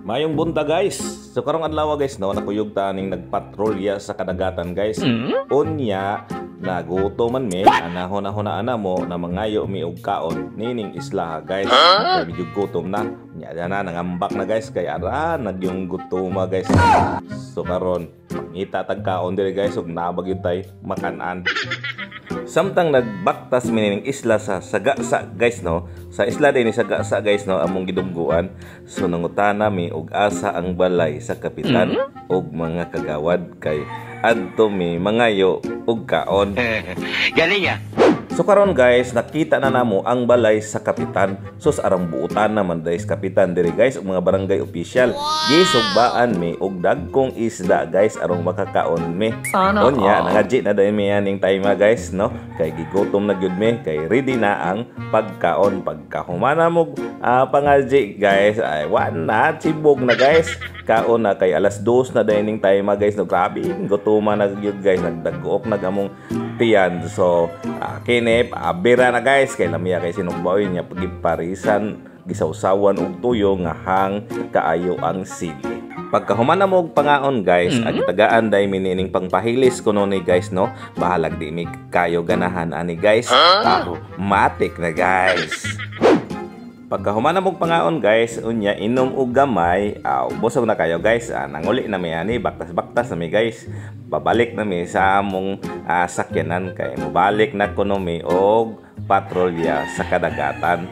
Mayong buntag, guys. So karong adlaw, guys, no, nakuyog ta ning nagpatrolya sa kadagatan, guys. Unya nagutom man mi, anahon na ana mo na mangayo mi og kaon nining isla, guys. Kay medyo gutom na. Nya na nangambak na, guys, kay ara nagyong gutoma, guys. So karon mangita tag kaon diri, guys, ug nabag yun tay makanan. Samtang nagbaktas mi nining isla sa Sagasa, guys, no. Sa isla din ni Sagasa, guys, no, among gidungguan. So nangutana mi og asa ang balay sa kapitan og mga kagawad kay adto mi mangayo og kaon. Galing ah. So karon, guys, nakita na namo ang balay sa kapitan. So sa arang buutan naman guys kapitan diri, guys, ug mga barangay official. Gisugbaan mi og dagkong isda, guys, aron makakaon mi. Sana Unya all. Nangadji na dayon mi aning time, guys, no, kay gigutom na gyud mi kay ready na ang pagkaon. Pagkahumana mo pangadji, guys, ay wa na, tibog na, guys. Kaon na kay alas 2 na dayon ning time, guys, no. Grabe gutoma na gyud, guys, nagdaguok nag among tiyan. So kini abira na, guys, kay lamiya kay sinugbaoy niya pagiparisan, gisawsawan og tuyo nga hang kaayo ang sili. Pagkahuman na mo og pangaon, guys, agitagaan day mi nining pangpahilis kuno ni, guys, no. Bahalag di mi kayo ganahan ani, guys. Pero matik na, guys. Pagkahuman na mong pangaon, guys, unya inom og gamay, aw busog na kayo, guys. Nanguli na mi ani, baktas-baktas na mi, guys. Babalik na mi sa among sakyanan kay mobalik na kuno mi og patrolya sa kadagatan.